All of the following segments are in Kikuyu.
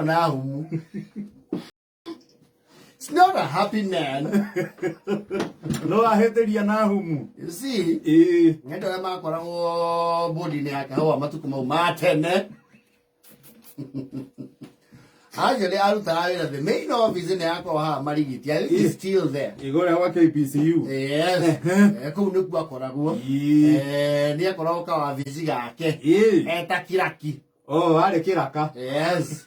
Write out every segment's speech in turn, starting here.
Nahumu. It's not a happy man. No ahĩtĩria Nahumu. You see, Ĩĩ. nĩ andũ arĩa makoragwo bodi-inĩ ya kahũa matukũ mau ma tene. Actually, arutaga wĩra the main office nĩ yakorwo haha Marigiti. I think it's still there. Igũrĩa gwa KPCU. Yes. Kũu nĩkuo akoragwo. Ĩĩ. Nĩ akoragwo kawabici gake. Ĩĩ. Eta kiraki. Oh, arĩ kĩraka. Yes.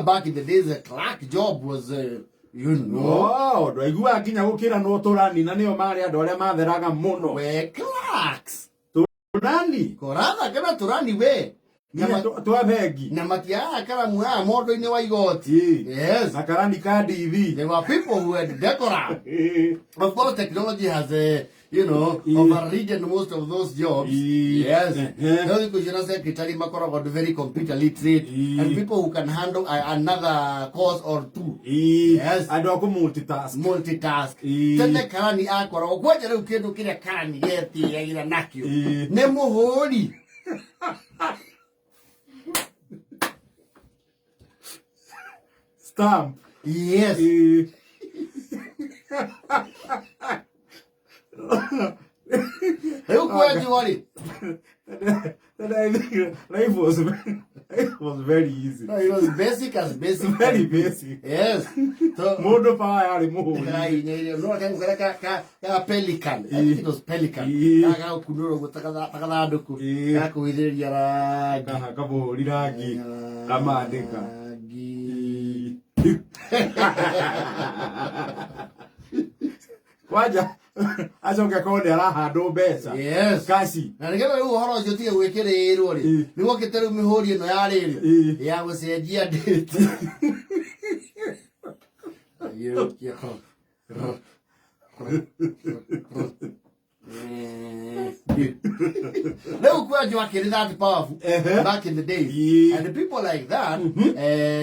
Back in the days, a clerk job was. Oh, ndwaiguaga nginya gũkĩranwo tũrani na nĩo marĩ andũ arĩa matheraga mũno. We clerks. Tũrani? Koratha kana tũrani we. Nginya twa bengi. Na matiagaga karamu haha mondo-inĩ wa igoti. Ĩĩ. Yes. Na karani ka ndithi. There were people who had decorum. Ĩĩ. Of course, technology has Ĩĩ. overridden most of those jobs. Ĩĩ. Yes. Ehe. No thikũ ici na secretary makoragwo very computer literate Ĩĩ. and people who can handle another course or two. Ĩĩ. Yes. Andũ a kũ multitask. Multitask. Ĩĩ. Tene karani akoragwo kwanja rĩu kĩndũ kĩrĩa karani getĩagĩra nakĩo Ĩĩ. nĩ mũhũri. Stamp. Yes. Ĩĩ. Rĩu kwenjwo rĩ. Then I think life was very easy. No, it was basic as basic. Very basic. Yes. So, Mũndũ power yarĩ mũhũri. Karainyaire, no kanyamũ karĩa ka pelican. I think it was pelican. Ĩĩ. Ga gakunũrwo ũguo ta gathandũkũ. Ĩĩ. Ga kũhithĩrĩria rangi. Kaha kamũhũri rangi. Kamandĩka. Rangi. Kwanja acoke akorwo nĩ arahandwo mbeca. Yes. Kaci. Na nĩgetha rĩu ũhoro ũcio ũtige gwĩkĩrĩrwo rĩ, Ĩĩ. nĩ wokĩte rĩu mĩhũri ĩno ya rĩrĩ Ĩĩ. ya gũcenjia date. Yũkia. Rĩu kwenjwo akĩrĩ that powerful Ehe. back in the days. Ĩĩ. And people like that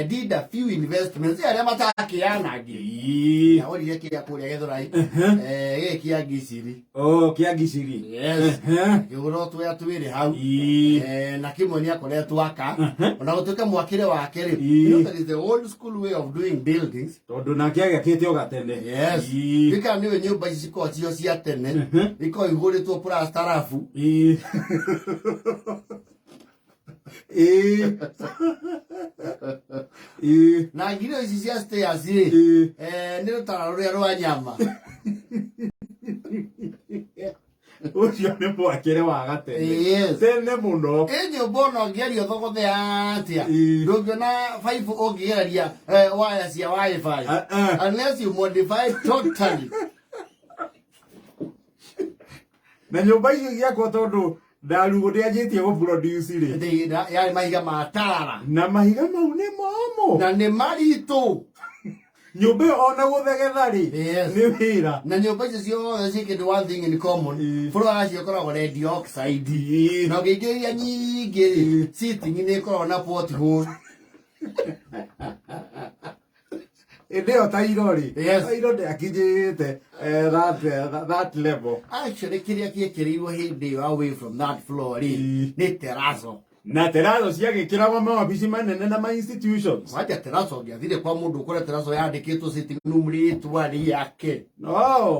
did a few investments arĩa matakĩanangire. Ĩĩ. Agũrire kĩrĩa kũrĩa Gĩthũrai, gĩkĩ kĩa Ngiciri. Oh, kĩa Ngiciri. Yes. Ehe. Akĩgũra tũrĩa twĩrĩ hau. Ĩĩ. Na kĩmwe nĩ akoretwo aka ona gũtuĩka mwakĩre wake rĩ, Ĩĩ. that is the old school way of doing buildings. Tondũ nake agĩakĩte o gatene. Yes. Ĩĩ. Gĩka nĩwe nyũmba ici cikoragwo cio cia tene ikoragwo ihũrĩtwo plaster rabu. Ĩĩ. Ĩĩ. Ĩĩ. Na nginya ici cia stairs rĩ, Ĩĩ. nĩ rũtara rũrĩa rwa nyama. Ũcio nĩ mwakĩre wa gatene. Yes. Tene mũno. Ĩ nyũmba ona ũngĩaria ũthogothe atĩa, Ĩĩ. ndũngĩona baibũ ũngĩgereria waya cia wifi Ah, ah. unless you modify totally. Na nyũmba icio ciakwa tondũ ndarugo ndĩanjĩtie gũ produce rĩ. Yarĩ mahiga ma tara. Na mahiga mau nĩ momũ. Na nĩ maritũ. Nyũmba ĩyo ona gũthegetha rĩ, Yes. nĩ wĩra. Na nyũmba icio ciothe ciĩ kĩndũ one thing in common. Ĩĩ. Floor yacio ĩkoragwo red oxide. Ĩĩ. Na ũngĩingĩria nyingĩ rĩ, Ĩĩ. sitting nĩ ĩkoragwo na pothole. Ĩndĩ ĩyo tairo rĩ, Yes. tairo ndĩakinyĩte that level. Actually kĩrĩa gĩekĩrĩirwo hĩndĩ ĩyo away from that floor rĩ, Ĩĩ. nĩ terrazzo. Na terrazzo ciagĩkĩragwo mawabici manene na ma institutions. Kwanja terrazzo ũngĩathire kwa mũndũ ũkore terrazzo yandĩkĩtwo sitting room rĩtwa rĩake. No,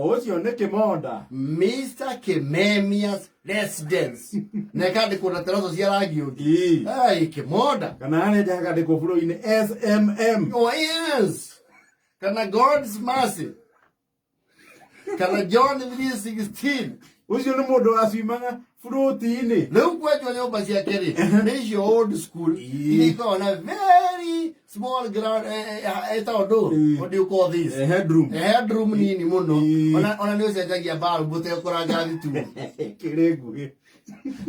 ũcio nĩ kĩmonda. Mr. Kimemia's residence. Na ĩkandĩkwo na terrazzo cia rangi ũngĩ. Ĩĩ. Ai, kĩmonda. Kana harĩa nja hakandĩkwo bũrũri-inĩ SMM. Oh, yes. Kana God's mercy. Kana John 3:16. Ũcio nĩ mũndũ wacimaga burũti-inĩ. Rĩu kwenjwo nyũmba ciake rĩ, nĩ icio old school. Ĩĩ. Iria ikoragwo na very small ground, ĩtagwo ndũ? Ĩĩ. What do you call this? Headroom. Headroom nini mũno. Ĩĩ. Ona nĩ ũcenjagia bulb ũtekũranga thitima. Kĩrĩ nguhĩ.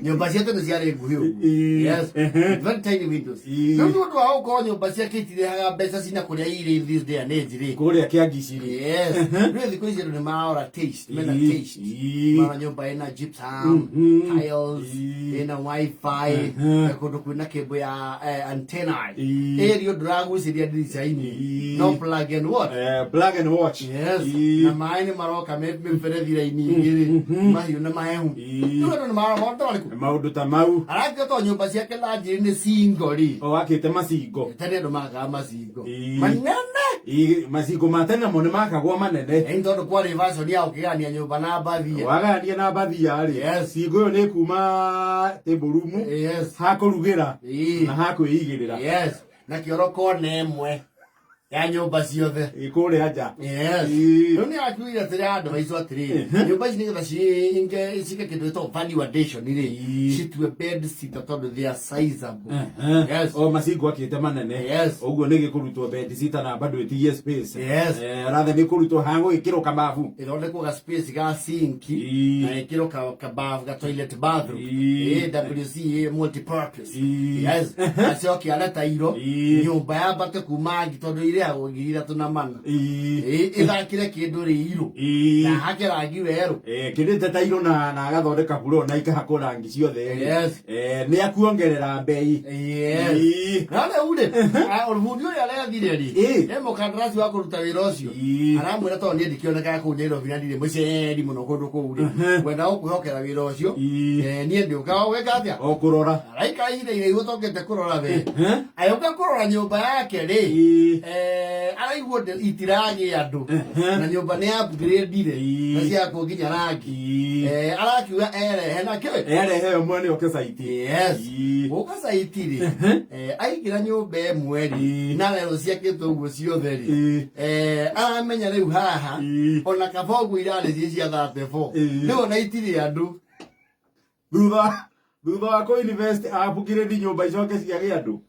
Nyũmba cia tene ciarĩ nguhĩ ũguo. Ĩĩ. Yes. Ehe. Very tiny windows. Ĩĩ. Rĩu nĩ ũndũ wa gũkorwo nyũmba ciake itirehaga mbeca cina kũrĩa irĩ in this day and age rĩ. Kũrĩa Kĩangiciri. Yes. Rĩu thikũ ici andũ nĩ marora taste, mena Ĩĩ. taste. Ĩĩ. Mara nyũmba ĩna gypsum, tiles, Ĩĩ. ĩna wifi, kũndũ kwĩna cable ya antenna. Ĩĩ. Ĩrio ndũragucĩria ndirica-inĩ. Ĩĩ. No plug and what? Plug and watch. Yes. Ĩĩ. Na maĩ nĩ maroka me mĩberethi raini igĩrĩ, mahiũ na mahehu. Ĩĩ. Rĩu andũ nĩ marona Maũndũ ta marĩkũ? Maũndũ ta mau. Arakiuga tondũ nyũmba ciake lanjiri nĩ single rĩ. O akĩte macingo. Tene andũ makaga macingo. Ĩĩ. Manene. Ĩĩ, macingo ma tene mo nĩ makagwo manene. Ĩĩ tondũ kwarĩ version ya gũkĩgania nyũmba na mbathia. Wagayania na mbathia rĩ. Yes. Cingo ĩyo nĩ kuma table room. Yes. Ha kũrugĩra. Ĩĩ. Na ha kwĩigĩrĩra. Yes. Na kĩoro kona ĩmwe ya nyũmba ciothe. Ĩĩ, kũrĩa nja. Yes. Ĩĩ. Rĩu nĩ akiugire atĩrĩ andũ maitũ atĩrĩrĩ, nyũmba ici nĩgetha ciinge cike kĩndũ gĩtagwo value addition rĩ, Ĩĩ. citue bed sitter tondũ they are sizable. Yes. O macingo akĩte manene. Yes. Ũguo nĩ gĩkũrutwo bed sitter na bado ĩtigie space. Yes. Rathe nĩ kũrutwo ha gũgĩkĩrwo kamabu. Ĩthondekwo ga space ga sink Ĩĩ. na ĩkĩrwo ka bath, ga toilet bathroom. Ĩĩ. Ĩĩ, WC multi-purpose. Ĩĩ. Yes. Acoke are tairo Ĩĩ. nyũmba yambate kuma ngi tondũ irĩhagwo 3,400. Ĩĩ. Ĩĩ, ĩthakĩre kĩndũ rĩirũ Ĩĩ. na hake rangi werũ. Kĩrĩte tairo na agathondeka buro na ikahakwo rangi ciothe rĩ. Yes. Nĩ akuongerera mbei. Yes. Ĩĩ. Na rĩu rĩ, bundi ũrĩa arethire rĩ, Ĩĩ. he mũkandarasi wa kũruta wĩra ũcio. Ĩĩ. Aramwĩra tondũ niĩ ndikĩonekaga kũu Nairobi na ndirĩ mũceri mũno kũndũ kũu rĩ. Ngwenda gũkwĩhokera wĩra ũcio. Ĩĩ. Niĩ ndĩũkaga gwĩka atĩa? O kũrora. Araikara ihinda iraihu ũtokĩte kũrora we. Ehe. Agĩũka kũrora nyũmba yake rĩ, Ĩĩ. Araigua itiragĩa andũ. Ehe. Na nyũmba nĩ upgrade-ire. Ĩĩ. Na ciakwo nginya rangi. Ĩĩ. Arakiuga erehe na kĩ? Erehe yo mwene oke site. Yes. Ĩĩ. Gũka site rĩ, aingĩra nyũmba ĩmwe rĩ, Ĩĩ. na rero ciakĩtwo ũguo ciothe rĩ, Ĩĩ. Aramenya rĩu haha, Ĩĩ. ona kaba ũguo irarĩ ciĩ cia 34. Ĩĩ. Rĩu ona itirĩ andũ. Thutha wa kũ invest upgrade nyũmba icoke ciage andũ.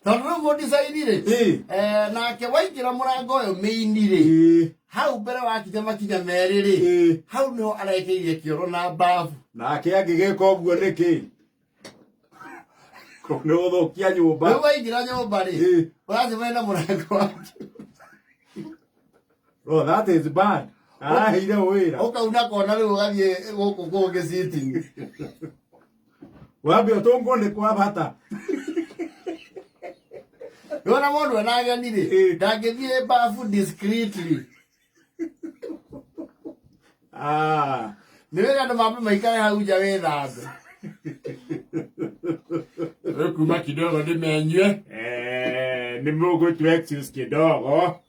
Tondũ rĩu mũndicaini rĩ, Ĩĩ. Nake waingĩra mũrango ũyũ main rĩ, Ĩĩ. hau mbere wakinya makinya merĩ rĩ, Ĩĩ. hau nĩho arekĩire kĩoro na babu. Nake angĩgĩka ũguo nĩkĩ? Nĩ gũthũkia nyũmba. Rĩu waingĩra nyũmba rĩ, Ĩĩ. ũracemania na mũrango wake. Oh, that is bad. Araheire wĩra. Ũkauna kona rĩu ũgathiĩ gũkũ kũngĩ sitting. Wambe ũtũngwo nĩ kwa bata. Rĩu ona mũndũ ena ageni rĩ, Ĩĩ. ndangĩthiĩ babu discreetly. Ah. Nĩ wega andũ mambe maikare hau nja wĩthambe. Rĩu kuma kidogo ndĩmenyue. Nĩ mũgũtua excuse kidogo.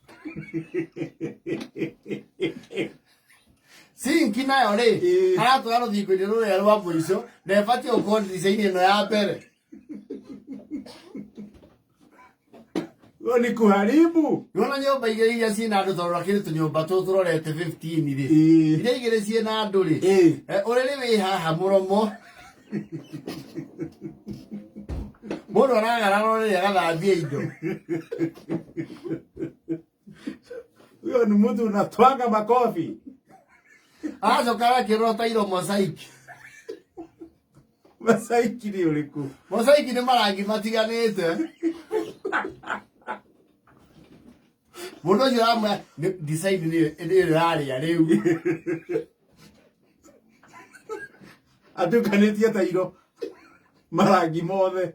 Sinki nayo rĩ, Ĩĩ. aratwara rũthingo-inĩ rũrĩa rwa mũico na ĩbatiĩ gũkorwo ndirica-inĩ ĩno ya mbere. Huo ni kuharibu. Nĩwona nyũmba igĩrĩ iria ciĩna andũ tondũ akĩrĩ tũnyũmba tũtũ tũrorete 15 rĩ. Ĩĩ. Iria igĩrĩ ciĩna andũ rĩ. Ĩĩ. Ũrĩrĩ wĩ haha mũromo. Mũndũ aragarara ũrĩrĩ agathambia indo. Huyo ni mtu unatwanga makofi. Aracoka arakĩrora tairo mosaic. Masaiki nĩ ũrĩkũ? Mosaic nĩ marangi matiganĩte. Mũndũ ũcio aramwĩra design nĩyo ĩrarĩa rĩu. Atukanĩtie tairo marangi mothe.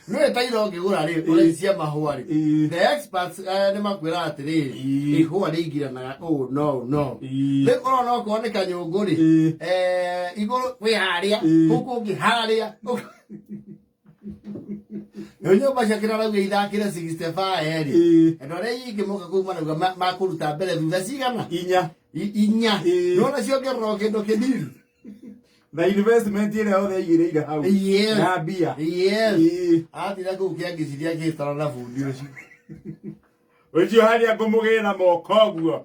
Nĩũĩ tairo ũngĩgũra rĩ, ũrĩa cia mahũa rĩ. Ĩĩ. The experts nĩ makwĩraga atĩrĩrĩ, Ĩĩ. ihũa rĩingĩranaga ũũ no no. Ĩĩ. Rĩu ũrona okorwo nĩ kanyũngũ rĩ, Ĩĩ. Igũrũ kwĩ harĩa, Ĩĩ. kũu kũngĩ harĩa. Rĩu nyũmba cia kĩrarauga ithakĩre 65 rĩ. Ĩĩ. Andũ arĩa aingĩ moka kũu marauga makũruta mbere thutha cigana? Inya. Inya. Ĩĩ. Nĩwona ciongerera o kĩndũ kĩnini. Na investment ĩrĩa yothe aigĩrĩire hau. Yes. Ya mbia. Yes. Ĩĩ. Athire kũu kĩangĩciria akĩhĩtana na bundi ũcio. Ũcio harĩa ngũmũgĩra moko ũguo.